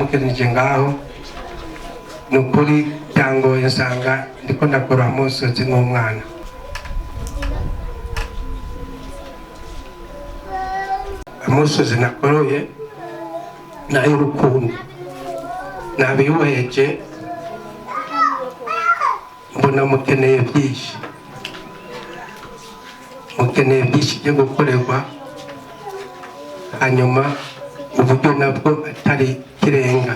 Icyamukenije ngaho ni ukuri byangoye, nsanga ndiko ndakora amosozi nk'umwana. Amosozi nakoroye ni ay'urukundo, nabihweje mbona mukeneye byinshi, mukeneye byinshi byo gukorerwa, hanyuma uburyo nabwo atari kirenga.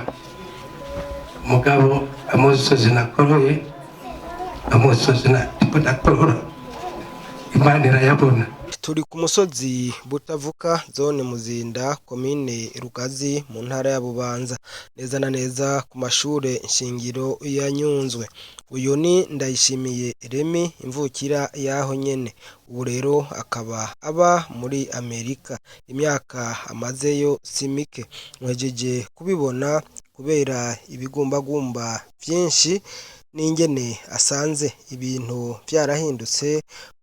Mugabo amosozi nakoroye, amosozi ndiko ndakorora, Imana irayabona. Turi ku musozi Butavuka, zone Muzinda, komine Rugazi, mu ntara ya Bubanza, neza na neza ku mashure nshingiro ya Nyunzwe. Uyu ni Ndayishimiye Remy, imvukira yaho nyene, ubu rero akaba aba muri Amerika. Imyaka amazeyo si mike, muhejeje kubibona kubera ibigumbagumba vyinshi n'ingene asanze ibintu vyarahindutse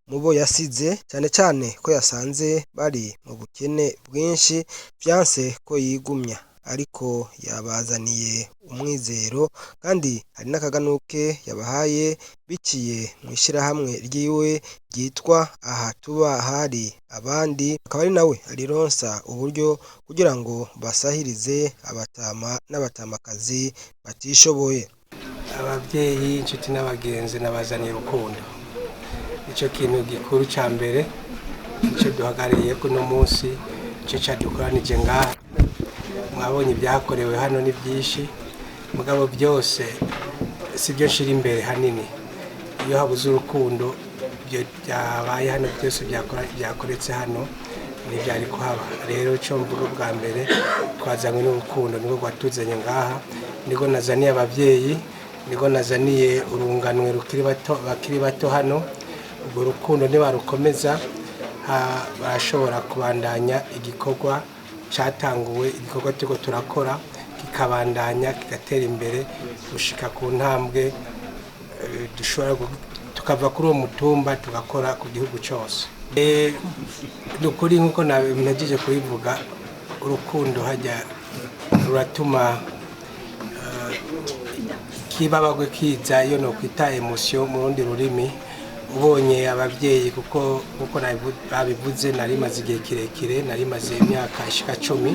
mubo yasize, cane cane ko yasanze bari mu bukene bwinshi. Vyanse ko yigumya, ariko yabazaniye umwizero, kandi hari n'akaganuke yabahaye biciye mw'ishirahamwe ryiwe ryitwa Aha Tuba Hari Abandi, akaba ari nawe arironsa uburyo kugira ngo basahirize abatama n'abatamakazi batishoboye. Ababyeyi, inshuti n'abagenzi, nabazaniye urukundo. Icyo kintu gikuru cya mbere icyo duhagarariye kuno munsi, icyo cyadukoranije ngaha. Mwabonye ibyakorewe hano ni byinshi, mugabo byose si byo nshira imbere hanini. Iyo habuze urukundo, ibyo byabaye hano byose byakoretse hano ntibyari kuhaba. Rero icyo mvuga bwa mbere, twazanywe n'urukundo, nibwo rwatuzanye ngaha, nibwo nazaniye ababyeyi, nibwo nazaniye urunganwe rukiri bato, bakiri bato hano. Urwo rukundo nibarukomeza, barashobora kubandanya igikorwa cyatanguwe, igikorwa turiko turakora kikabandanya kigatera imbere gushika ku ntambwe dushobora tukava kuri uwo mutumba tugakora ku gihugu cyose. Ni ukuri, nk'uko nabimejeje kubivuga, urukundo hajya ruratuma kibabagwe kiza, iyo nokwita émotion mu rundi rurimi. Ubonye ababyeyi, kuko nkuko babivuze, nari maze igihe kirekire, nari maze imyaka ishika 10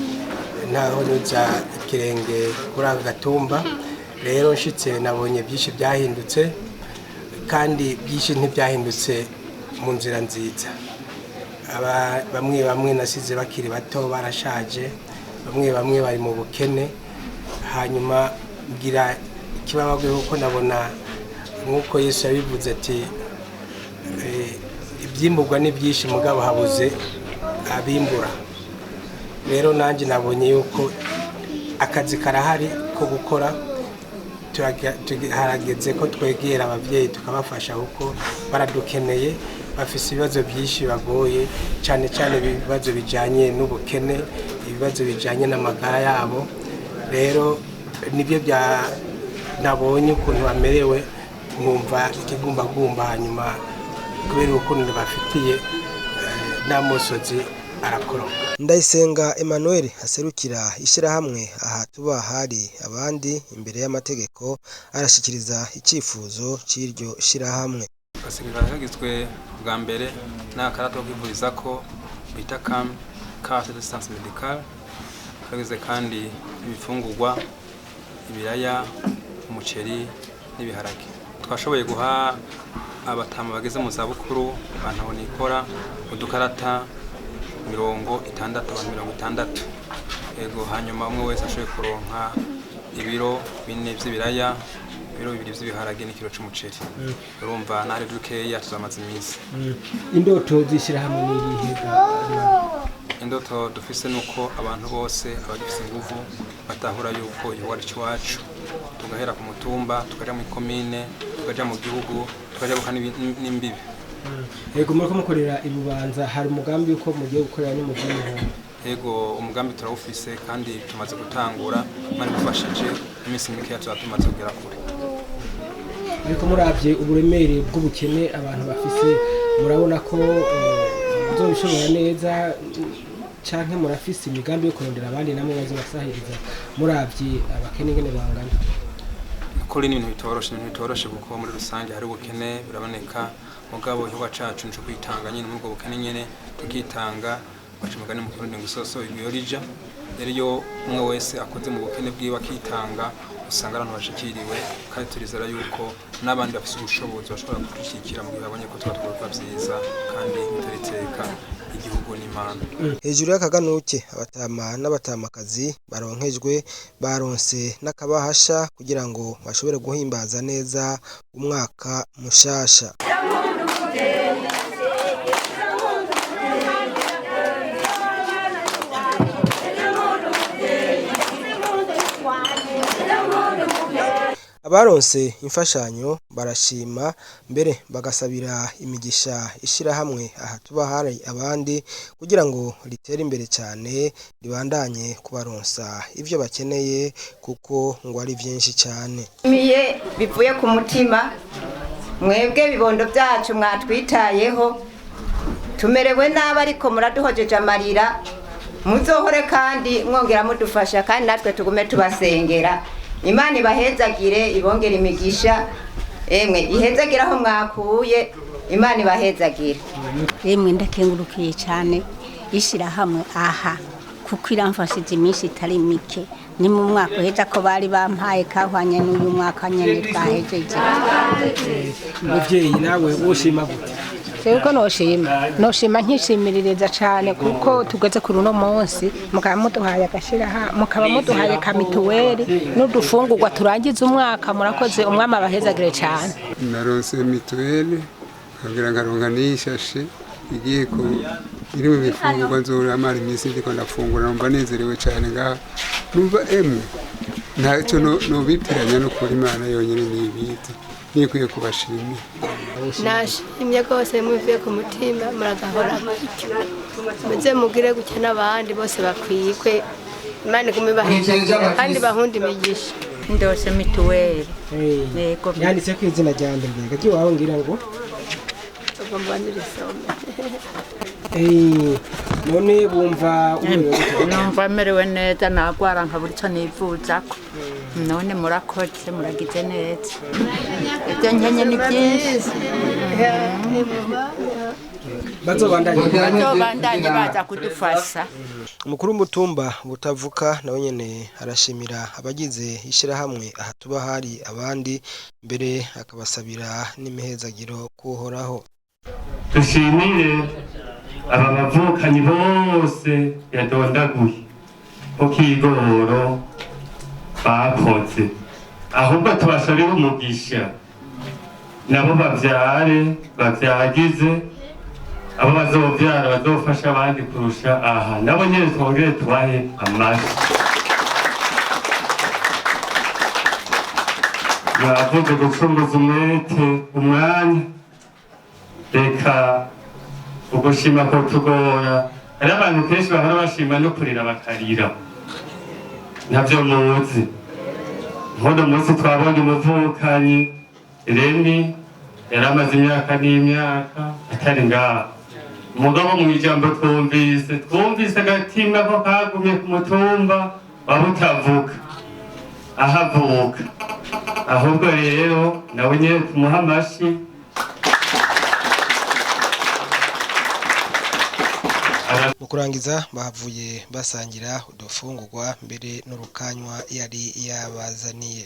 ntaho nyuza ikirenge kuri aka gatumba. Rero nshitse nabonye byinshi byahindutse, kandi byinshi ntibyahindutse mu nzira nziza. Bamwe bamwe nasize bakiri bato barashaje, bamwe bamwe bari mu bukene. Hanyuma ngira ikibabagwe kuko nabona nk'uko Yesu yabivuze ati ibyimburwa ni byinshi, mugabo habuze abimbura. Rero nanjye nabonye yuko akazi karahari ko gukora. Harageze ko twegera ababyeyi tukabafasha, kuko baradukeneye. Bafise ibibazo byinshi bagoye, cyane cyane ibibazo bijyanye n'ubukene, ibibazo bijyanye n'amagara yabo. Rero nibyo bya nabonye ukuntu bamerewe, nkumva ikigumbagumba. Hanyuma kubera urukundo bafitiye, n'amosozi arakoroka. Ndayisenga Emmanuel aserukira ishyirahamwe Aha Tuba Hari Abandi imbere y'amategeko, arashikiriza icyifuzo cy'iryo shyirahamwe. Abasirikare kagizwe bwa mbere n'akarata ko kwivuriza ko bita CAM, carte d'assistance médicale. Kagizwe kandi ibifungurwa, ibiraya, umuceri n'ibiharage. Twashoboye guha abatama bageze mu zabukuru abantu nikora udukarata 60, abantu 60. Ego, hanyuma umwe wese ashoboye kuronka ibiro 4 vy'ibiraya, ibiro 2 vy'ibiharage n'ikiro c'umuceri. Urumva nari dukeya, tuzamaze iminsi. Indoto z'ishyirahamwe n'iyihe? Indoto dufise nuko abantu bose abagifise inguvu batahura yuko igihugu ari iwacu, tugahera ku mutumba, tukaja mu komine, tukaja mu gihugu, tukaja buka n'imbibe. Yego, muriko mukorera ibubanza, hari umugambi yuko mugiye gukorera no mu zindi ntara? Yego, umugambi turawufise kandi tumaze gutangura. Imana idufashije, iminsi mikeya tuzaba tumaze kugera kure. Ariko muravye uburemere bw'ubukene abantu bafise, murabona ko muzobishobora neza? Canke murafise imigambi yo kurondera abandi namwe bazobasahiriza, muravye abakene ingene bangana? Kuri ni ibintu bitoroshe, ni ibintu bitoroshe, kuko muri rusange hari ubukene biraboneka. Mugabo igikorwa cacu nico kwitanga nyene muri ubwo bukene nyene, tukitanga. Baca umugani mu Kirundi ngo isoso igwiyo rija. Rero iyo umwe wese akoze mu bukene bwiwe akitanga, usanga abantu bashikiriwe. Kandi turizera yuko n'abandi bafise ubushobozi bashobora kudushyigikira mu gihe babonye ko tuba twakora vyiza kandi bitariteka igihugu n'Imana. Hejuru y'akaganuke abatama n'abatamakazi baronkejwe, baronse n'akabahasha kugira ngo bashobore guhimbaza neza umwaka mushasha. Abaronse imfashanyo barashima, mbere bagasabira imigisha ishirahamwe Aha Tuba Hari Abandi kugira ngo ritere imbere cyane, ribandanye kubaronsa ivyo bakeneye, kuko ngo ari vyinshi cyane. Miye bivuye ku mutima, mwebwe bibondo byacu mwatwitayeho. Tumerewe nabi ariko muraduhojeje amarira. Muzohore kandi mwongera mudufasha, kandi natwe tugume tubasengera. Imana ibahezagire, ibongere imigisha, emwe ihezagire aho mwakuye. Imana ibahezagire. Rimwe ndakengurukiye cyane ishyirahamwe aha, kuko iramfashije iminsi itari mike. Ni mu mwaka uheza ko bari bampaye kahwanye n'uyu mwaka nyine twahejeje. Muvyeyi, nawe woshima gute? Jewe ko noshima nkishimiririza cyane, kuko tugeze kuri uno munsi mukaba muduhaye agashiraha, mukaba muduhaye ka mituweli n'udufungurwa turangiza umwaka. Murakoze, umwami abahezagire cyane. Naronse mituweli, nkongera nkaronka n'iyishashe igiye ku irimo ibifungurwa nzoramara iminsi ndiko ndafungura. Numva nezerewe cyane ngaha, numva emwe ntacyo nobitiranya no kuri Imana yonyine niyibizi, nikwiye kubashimira. Nashimye rwose muvuye ku mutima. Muragahora gutyo, muze mugire gutya n'abandi bose bakwikwe. Imana igume ibahezagira kandi bahunde imigisha. Ndose mituweli. Yego. Yanditse ko izina rya mbere mbega ry'iwawe, ngira ngo. Ugomba nirisome. None bumva umerewe gute? Numva merewe neza. Nagwara nkabura icyo nivuzako. None murakoze, muragize neza. Ibyo nkenye ni byinshi. Bazobandanye. Bazobandanye baza kudufasha. Umukuru w'umutumba Butavuka nawe nyene arashimira abagize ishirahamwe Aha Tuba Hari Abandi, mbere akabasabira n'imihezagiro kuhoraho. Dushimire aba bavukanyi bose yadondaguye ko kigoro bakoze. Ahubwo tubasabire umugisha, nabo bavyare bavyagize, abo bazovyara bazofasha abandi kurusha aha. Nabo nyene twongere tubahe amashyi. Mwavuze gucunguza umwete umwanya, reka ugushima kutugora. Hari abantu kenshi bahora bashima no kurira bakarira, ntabyo muzi. Nk'uno munsi twabonye umuvukanyi Remi, yari amaze imyaka n'imyaka atari ngaha. Mugabo mu ijambo twumvise agatima ko kagumye ku mutumba wa Butavuka ahavuka. Ahubwo rero nawe nyene tumuhe amashi. Mu kurangiza bahavuye basangira udufungurwa, mbere n'urukanywa yari yabazaniye.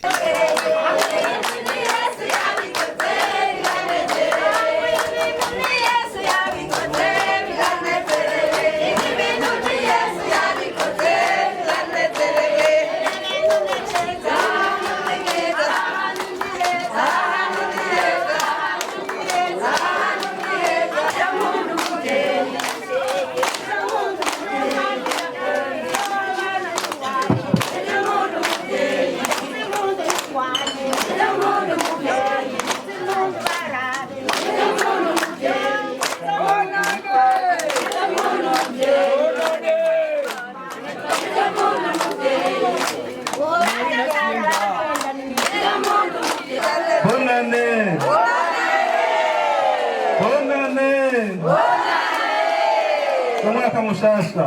Bonane! Bonane! Umwaka mushasha!